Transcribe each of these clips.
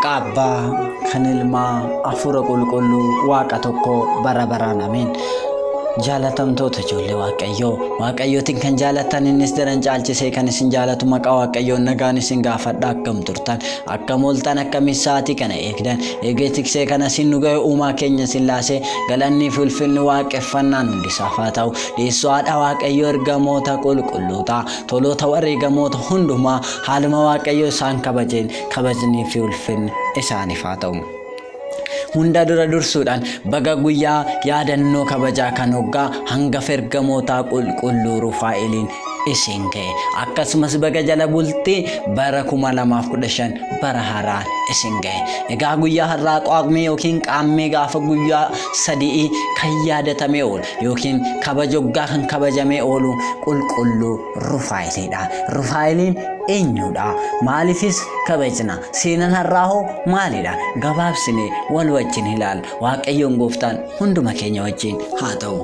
Maqaa Abbaa kan Ilmaa Hafuura Qulqulluu Waaqa tokko bara baraan ameen. Jaalatamtoota ijoollee Waaqayyoo, Waaqayyootiin kan jaalatan innis daran caalchisee kan isin jaalatu maqaa Waaqayyoon nagaan isin gaafadha. Akkam turtan, akkam ooltan, akkamis sa'aatii kana eegdan? Eegee tiksee kana isin nu ga'e uumaa keenya Sillaasee galannii fi ulfinni waaqeffannaan hundisaaf haa ta'u. Dhiissoo haadha Waaqayyoo, ergamoota qulqulluutaa, toloota wareegamoota hundumaa haaluma Waaqayyo isaan kabajeen kabajnii fi ulfinni isaaniif haa ta'u. Hunda dura dursuudhaan baga guyyaa yaadannoo kabajaa kan hoggaa hangafa ergamootaa qulqulluu Rufaa'eliin isin ga'e. Akkasumas baga jala bultii bara 2015 bara haaraan isin ga'e. Egaa guyyaa har'aa Qaaqmee yookiin Qaammee gaafa guyyaa sadi'ii kan yaadatamee oolu yookiin kabaja hoggaa kan kabajamee oolu qulqulluu Rufaa'eliidha. Rufaa'eliin eenyudha? Maaliifis kabajna? Seenan har'aa hoo maalidha? Gabaabsinee wal wajjin ilaalla. Waaqayyoon gooftaan hunduma keenya wajjin haa ta'u.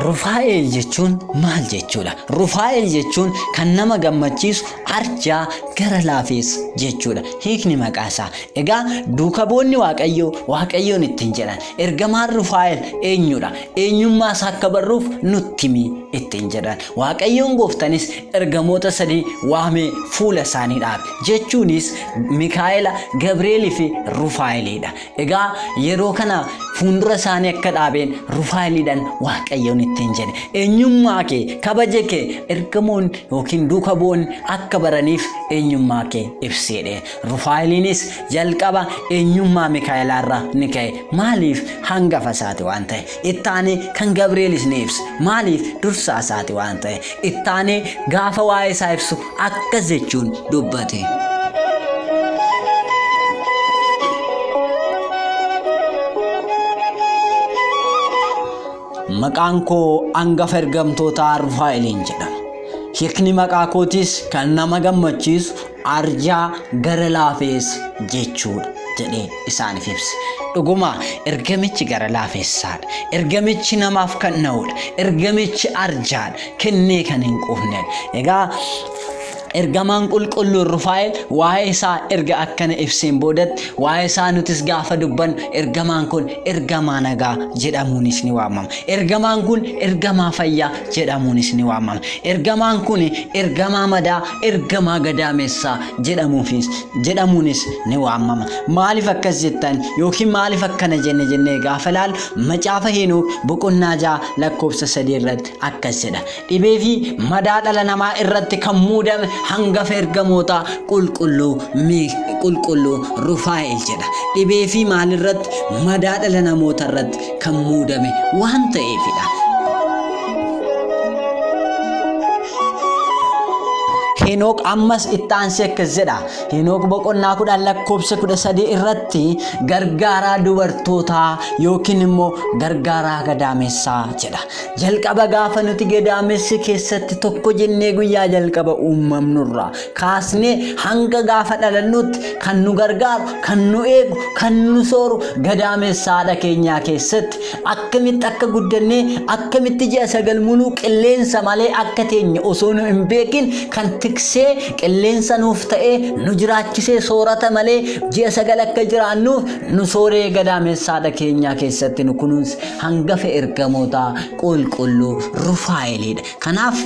Rufaa'el jechuun maal jechuudha? Rufaa'el jechuun kan nama gammachiisu, arjaa, gara laafeessa jechuudha. Hiikni maqaa isaa. Egaa duuka bu'oonni Waaqayyoo Waaqayyoon ittiin jedhan. Ergamaan Rufaa'el eenyudha? Eenyummaa isaa akka barruuf nutti himi ittiin jedhan. Waaqayyoon gooftanis ergamoota sadii waamee fuula isaanii dhaabe. Jechuunis Mikaa'ela, Gabri'eelii fi Rufaa'eliidha. Egaa yeroo kana fuundura isaanii akka dhaabeen Rufaa'eliidhaan Waaqayyoon ittiin jedhe. Eenyummaa kee, kabaja kee ergamoonni yookiin duuka bu'oonni akka baraniif eenyummaa kee ibsi jedheen. Rufaa'eliinis jalqaba eenyummaa Mikaa'elaarra ni ka'e. Maaliif? Hangafa isaati waan ta'e. Ittaanee kan Gabri'eelis ni ibse. Maaliif? Dursaa isaati waan ta'e. Ittaanee gaafa waa'ee isaa ibsu akkas jechuun dubbate. Maqaan koo hangafa ergamtootaa Rufaa'eliin jedhama. Hiikni maqaa kootiis kan nama gammachiisu, arjaa, gara laafeessa jechuudha jedhee isaaniif ibse. Dhuguma ergamichi gara laafessaadha. Ergamichi namaaf kan na'udha. Ergamichi arjaadha. Kennee kan hin quufnedha. Egaa ergamaan qulqulluun Rufaa'el waa'ee isaa erga akkana ibseen boodatti waa'ee isaa nutis gaafa dubbannu ergamaan kun ergamaa nagaa jedhamuunis ni waamama. Ergamaan kun ergamaa fayyaa jedhamuunis ni waamama. Ergamaan kun ergamaa madaa, ergamaa gadaamessaa jedhamuufis jedhamuunis ni waamama. Maaliif akkas jettan yookiin maaliif akkana jenne jennee gaafa ilaallu macaafa Henook boqonnaa 6 lakkoofsa 3 irratti akkas jedha. Dhibee fi madaa dhala namaa irratti kan muudame hangafa ergamootaa qulqulluu qulqulluu Rufaa'el jedha. Dhibee fi maalirratti madaa dhala namoota irratti kan muudame waan ta'eefidha. Henook ammas itti aansee akkas jedha. Henook boqonnaa 10 lakkoofsa 13 irratti gargaaraa dubartootaa yookiin immoo gargaaraa gadaamessaa jedha. Jalqaba gaafa nuti gadaamessi keessatti tokko jennee guyyaa jalqaba uumamnurraa kaasnee hanga gaafa dhalannutti kan nu gargaaru, kan nu eegu, kan nu sooru gadaamessa haadha keenyaa keessatti akkamitti akka guddannee akkamitti ji'a 9 muluu qilleensa malee akka teenye osoo nu hin beekin kan tiksee qilleensa nuuf ta'ee nu jiraachisee soorata malee ji'a 9 akka jiraannuuf nu sooree gadaamessa haadha keenyaa keessatti nu kunuunse hangafa ergamootaa qulqulluu Rufaa'eliidha. Kanaaf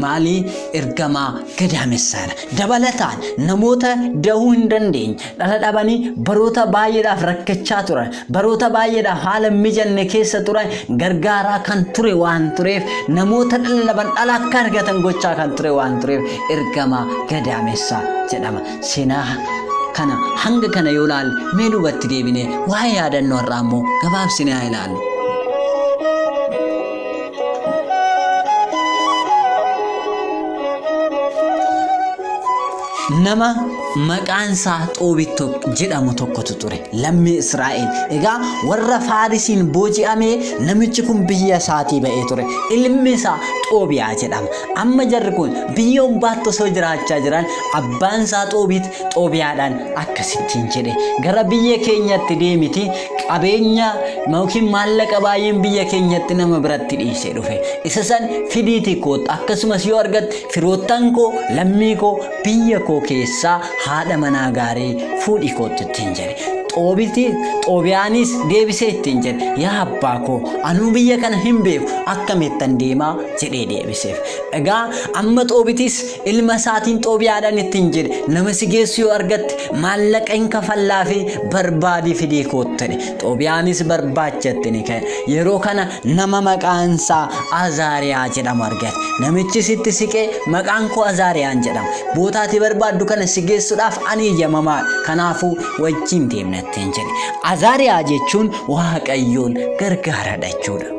maalii ergamaa gadaamessaadha. Dabalataan namoota dahuu hin dandeenye, dhala dhabanii baroota baay'eedhaaf rakkachaa turan, baroota baay'eedhaaf haala hin mijanne keessa turan gargaaraa kan ture waan tureef, namoota dhala dhaban dhala akka argatan gochaa kan ture waan tureef ergamaa gadaamessaa jedhama. Seenaa kana hanga kana yoo ilaalle mee duubatti deebinee waa'ee yaadannoo har'aa immoo gabaabsinee haa ilaallu. Nama maqaan isaa Xoobit jedhamu tokkotu ture, lammii Israa'el. Egaa warra Faarisiin booji'amee namichi kun biyya isaatii ba'ee ture. Ilmi isaa Xoobiyaa jedhama. Amma jarri kun biyya hombaatti osoo jiraachaa jiran abbaan isaa Xoobiit Xoobiyaadhaan akkasittiin jedhe. Gara biyya keenyatti deemiti Qabeenya yookiin maallaqa baay'een biyya keenyatti nama biratti dhiisee dhufe. Isa san fidiitii koottu. Akkasumas yoo argatte firoottan koo, lammii koo, biyya koo keessaa haadha manaa gaarii fuudhii koottu ittiin jedhe. Xoobiti, Xoobiyaanis deebisee ittiin jedhe, Yaa abbaa koo, anuu biyya kana hin beeku, akkamittan deemaa jedhee deebiseef. Egaa amma Xoobitis ilma isaatiin Xoobiyaadhaan ittiin jedhe, nama si geessu yoo argatte maallaqa hin kafallaafi barbaadii fidii koottu jedhe. Xoobiyaanis barbaachatti ni ka'e. Yeroo kana nama maqaan isaa Azaariyaa jedhamu argate. Namichis itti siqee maqaan koo Azaariyaan jedhama. Boota ati barbaaddu kana si geessuudhaaf ani eeyyamamaadha. Kanaafuu wajjin deemna ittiin jedhe. Azaariyaa jechuun Waaqayyoon gargaaraadha jechuudha.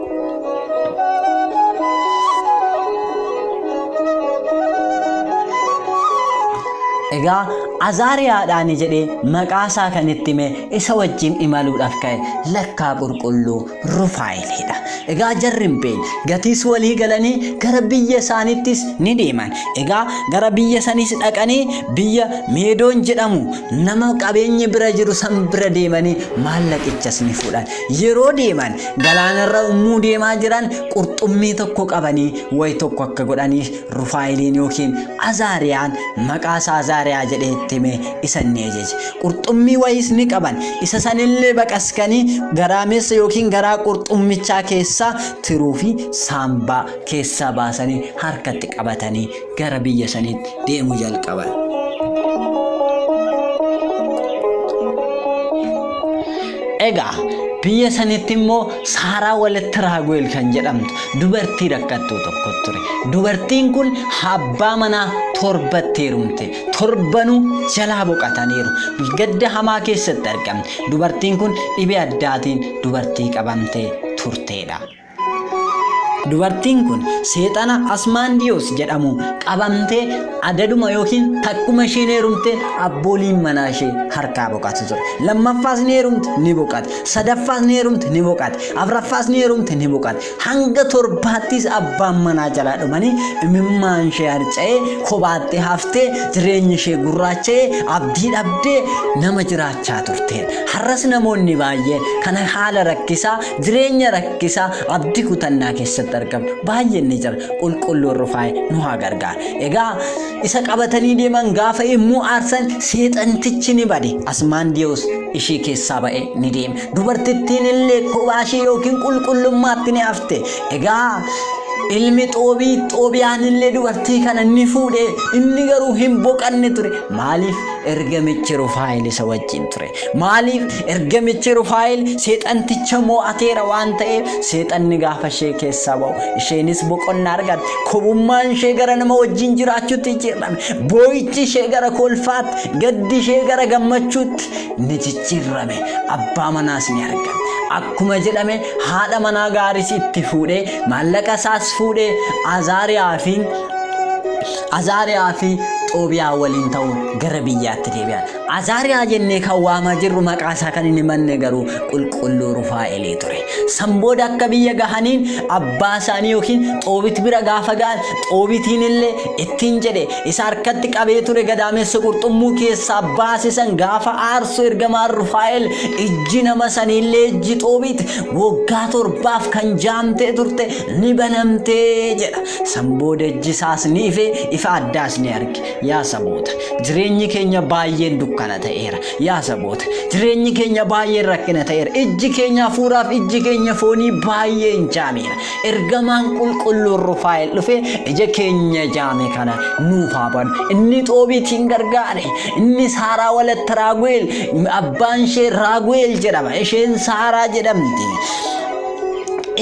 Egaa Azaariyaadhaan jedhee maqaa isaa kan itti hime isa wajjin imaluudhaaf ka'e lakkaa qulqulluu Rufaa'eliidha. Egaa jarri hin beekne. Gatiis walii galanii gara biyya isaaniittis ni deeman. Egaa gara biyya saniis dhaqanii biyya Meedoon jedhamu nama qabeenyi bira jiru san bira deemanii maallaqichas ni fuudhan. Yeroo deeman galaanarra ummuu deemaa jiran qurxummii tokko qabanii wayi tokko akka godhaniif Rufaa'eliin yookiin Azaariyaan maqaa isaa Azaariyaa jedhee itti hime isa ni ajaje. Qurxummii wayiis ni qaban. Isa sanillee baqaskanii garaamessa yookiin garaa qurxummichaa keessaa tiruu fi saambaa keessaa baasanii harkatti qabatanii gara biyya saniitti deemuu jalqaban. Egaa biyya sanitti immoo Saaraa walitti Raagu'el kan jedhamtu dubartii rakkattuu tokko ture. Dubartiin kun abbaa manaa torbatti heerumte. Torbanuu jalaa boqataniiru. Gadda hamaa keessatti argamte. Dubartiin kun dhibee addaatiin dubartii qabamtee turteedha. Dubartiin kun seexana Asmaandiyoos jedhamu qabamtee adaduma yookiin takkuma isheen heerumteen abbooliin manaa ishee harkaa boqatu ture. Lammaffaas ni heerumte ni boqate. Sadaffaas ni heerumte ni boqate. Afraffaas ni heerumte ni boqate. Hanga torbaattis abbaan manaa jalaa dhumanii imimmaan ishee harca'ee kophaatti haftee jireenyi ishee gurraacha'ee abdii dhabdee nama jiraachaa turteedha. Har'as namoonni baay'een kana haala rakkisaa jireenya rakkisaa abdii kutannaa keessatti argamu baay'een ni jira. Qulqulluun Rufaa'el nu haa gargaaru. Egaa isa qabatanii deeman gaafa yommuu aarsan seexantichi ni bade. Asmaandiyoos ishee keessaa ba'ee ni deeme. Dubartittiin illee kophaa ishee yookiin qulqullummaatti ni hafte. Egaa ilmi Xoobii Xoobiyaan illee dubartii kana ni fuudhe. Inni garuu hin boqanne ture. Maaliif ergamichi Rufaa'el isa wajjin ture? Maaliif ergamichi Rufaa'el seexanticha mo'ateera waan ta'eef seexanni gaafa ishee keessaa ba'u isheenis boqonnaa argatte. Kobummaan ishee gara nama wajjin jiraachuutti jijjiirame. Boo'ichi ishee gara kolfaatti, gaddi ishee gara gammachuutti ni jijjiirame. Abbaa manaas ni argatte. Akkuma jedhame haadha manaa gaariis itti fuudhee maallaqa isaas fuudhee Azaariyaa fi Xoobiyaa waliin ta'uun gara biyyaatti deebi'an. Azaariyaa jennee kan waamaa jirru maqaa isaa kan hin himanne garuu qulqulluu Rufaa'elii ture. San booda akka biyya gahaniin abbaa isaanii yookiin Xoobit bira gaafa ga'an Xoobitiin illee ittiin jedhe isa harkatti qabee ture gadaamessa qurxummuu keessaa baase san gaafa aarsu ergamaan Rufaa'el ijji nama saniillee ijji Xoobit waggaa torbaaf kan jaamtee turte ni banamtee jedha. San booda ijji isaas ni ife ifa addaas ni arge. Yaa saboota, jireenyi keenya baay'een dukkana ta'eera. Yaa saboota, jireenyi keenya baay'een rakkina ta'eera. Ijji keenya hafuuraaf ijji keenya foonii baay'een jaameera. Ergamaan qulqulluun Rufaa'el dhufee ija keenya jaame kana nuuf haa banu. Inni Xoobiitiin gargaare, inni Saaraa walatta Raagu'eel, abbaan ishee Raagu'eel jedhama, isheen Saaraa jedhamti.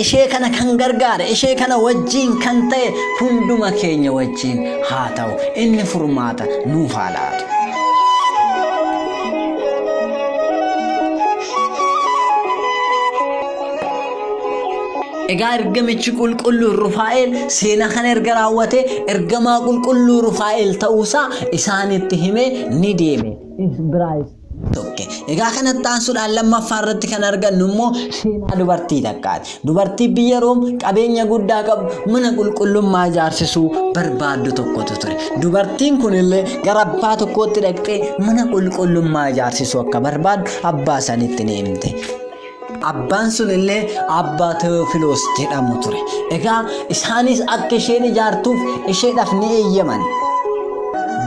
Ishee kana kan gargaare, ishee kana wajjin kan ta'e hunduma keenya wajjin haa ta'u. Inni furmaata nuuf haa laatu. Egaa ergamichi qulqulluun Rufaa'el seenaa kana erga raawwatee ergamaa qulqulluu Rufaa'el ta'uusaa isaanitti himee ni deeme. Biraayis tokke. Egaa kanatti aansuudhaan lammaffaa irratti kan argannu immoo seenaa dubartii takkaati. Dubartii biyya Room qabeenya guddaa qabdu mana qulqullummaa ijaarsisuu barbaaddu tokkotu ture. Dubartiin kunillee gara abbaa tokkootti dhaqxee mana qulqullummaa ijaarsisuu akka barbaaddu abbaa sanitti ni himte. Abbaan sun illee Abbaa Tewofiloos jedhamu ture. Egaa isaanis akka isheen ijaartuuf isheedhaaf ni eeyyaman.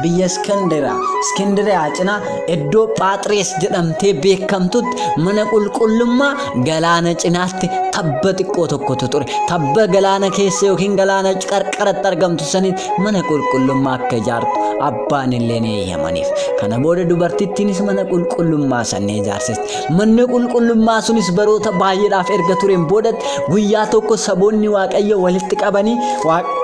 Biyya Iskandiriyaa, Iskindiriyaa cinaa iddoo Phaaxirees jedhamtee beekamtutti mana qulqullummaa galaana cinaatti tabba xiqqoo tokkotu ture. Tabba galaana keessa yookiin galaana qarqaratti argamtu sanitti mana qulqullummaa akka ijaartu abbaan illee ni eeyyamaniif. Kana booda dubartittiinis mana qulqullummaa san ni ijaarsiste. Manni qulqullummaa sunis baroota baay'eedhaaf erga tureen boodatti guyyaa tokko saboonni Waaqayyo walitti qabanii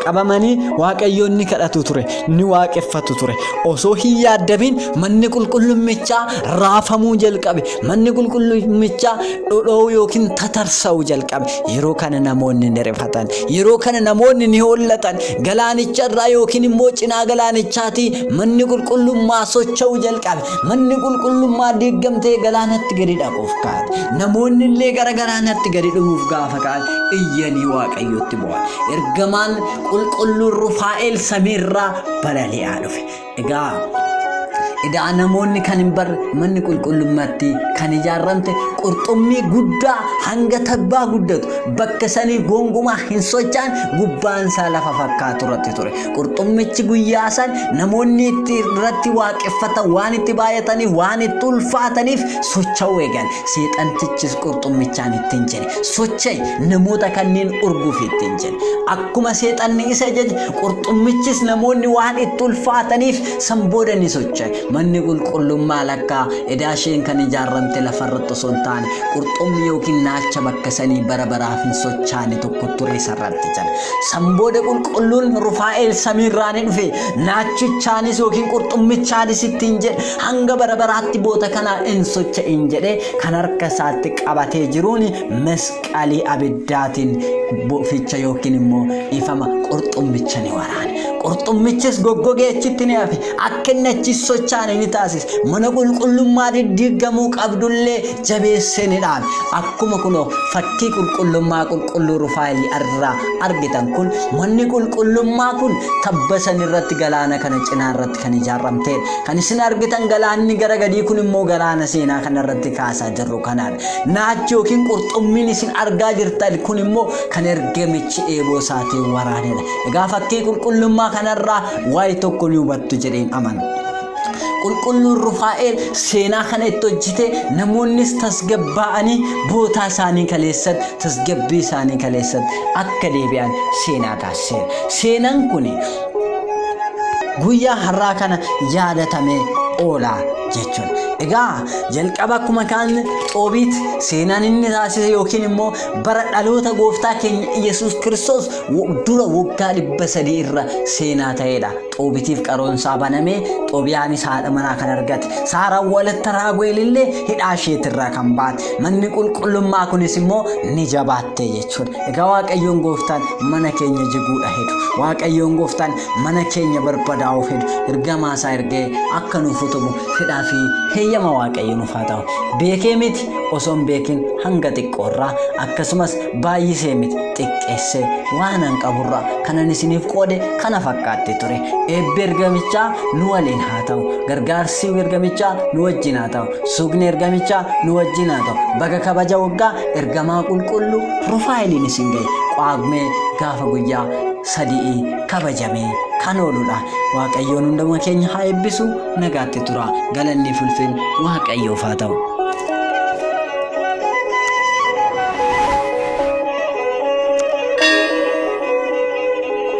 qabamanii Waaqayyoon ni kadhatu ture, ni waaqeffatu ture. Osoo hin yaaddamin manni qulqullummichaa raafamuu jalqabe. Manni qulqullummichaa dhodhoo'uu yookiin tatarsa'uu jalqabe. Yeroo kana namoonni ni rifatan. Yeroo kana namoonni ni hollatan. Galaanicha irraa yookiin immoo cinaa galaanichaatii manni qulqullummaa socho'uu jalqabe. Manni qulqullummaa diiggamtee galaanatti gadi dhaquuf kaate. Namoonni illee gara galaanatti gadi dhumuuf gaafa ka'an iyyanii Waaqayyotti bo'an. Ergamaan qulqulluun Rufaa'el samiirraa balali'aa dhufe. Egaa edaa namoonni kan hin barre manni qulqullummaatti kan ijaarramte qurxummii guddaa hanga tabbaa guddatu bakka sanii gonkumaa hin socho'an gubbaan isaa lafa fakkaatu irratti ture. Qurxummichi guyyaa san namoonni itti irratti waaqeffatan waan itti baay'ataniif waan itti ulfaataniif socho'uu eegale. Seexantichis qurxummichaan ittiin jedhe socho'i namoota kanneen urguuf ittiin jedhe. Akkuma seexanni isa ajaje qurxummichis namoonni waan itti ulfaataniif san booda ni socho'e. Manni qulqullummaa lakkaa edaa isheen kan ijaarramte lafarratti osoo hin taane qurxummii yookiin naacha bakka sanii bara baraaf hin sochaane tokko ture isarratti jedha. San booda qulqulluun Rufaa'el samiirraa ni dhufe. Naachichaanis yookiin qurxummichaanis ittiin jedhe hanga bara baraatti boota kanaa hin socha'in jedhee kan harka isaatti qabatee jiruun masqalii abiddaatiin boficha yookiin immoo ifama qurxummicha ni waraane. Qurxummichis goggogee achitti ni hafe. Akka inni achi sochaane ni taasise. Mana qulqullummaa diddiigamuu qabdullee jabeessee ni dhaabe. Akkuma kunoo fakkii qulqullummaa qulqulluu Rufaa'el irraa argitan kun manni qulqullummaa kun tabba san irratti galaana kana cinaa irratti kan ijaarramteedha. Kan isin argitan galaanni gara gadii kun immoo galaana seenaa kana irratti kaasaa jirru kanaadha. Naachi yookiin qurxummiin isin argaa jirtan kun immoo kan ergamichi eeboo isaatiin waraanedha. Egaa fakkii qulqullummaa kanarraa waa'ee tokko ni hubattu jedheen amana. Qulqulluun Rufaa'el seenaa kana itti hojjete namoonnis tasgabbaa'anii bootaa isaanii kaleessatti tasgabbii isaanii kaleessatti akka deebi'an seenaa taasiseera. Seenaan kun guyyaa har'aa kana yaadatamee oola jechuudha. Egaa jalqaba akkuma kaan Xoobiit seenaan inni taasise yookiin immoo bara dhaloota gooftaa keenya Yesuus Kiristoos dura waggaa 300 irra seenaa ta'edha. Xoobitiif qaroonsaa banamee Xoobiyaanis haadha manaa kan argate. Saaraan walatta Raagu'eel illee hidhaa isheetirraa kan baate. Manni qulqullummaa kunis immoo ni jabaatte jechuudha. Egaa Waaqayyoon gooftaan mana keenya jiguudha hedu. Waaqayyoon gooftaan mana keenya barbadaa'uuf hedu. Ergamaa isaa ergee akka nuuf utubu fedhaa fi heeyyama Waaqayyo nuuf haa ta'u. Beekee miti osoo hin beekin hanga xiqqoorraa akkasumas baay'isee miti xiqqeessee waanan qaburraa kanan isiniif qoode kana fakkaatti ture. Eebbi ergamichaa nu waliin haa ta'u. Gargaarsi ergamichaa nu wajjin haa ta'u. Suuqni ergamichaa nu wajjin haa ta'u. Baga kabaja waggaa ergamaa qulqulluu Rufaa'eliin isin ga'e. Qaagmee gaafa guyyaa 3 kabajamee kan ooludha. Waaqayyoon hunduma keenya haa eebbisu. Nagaatti tura. Galanni fulfin Waaqayyoof haa ta'u.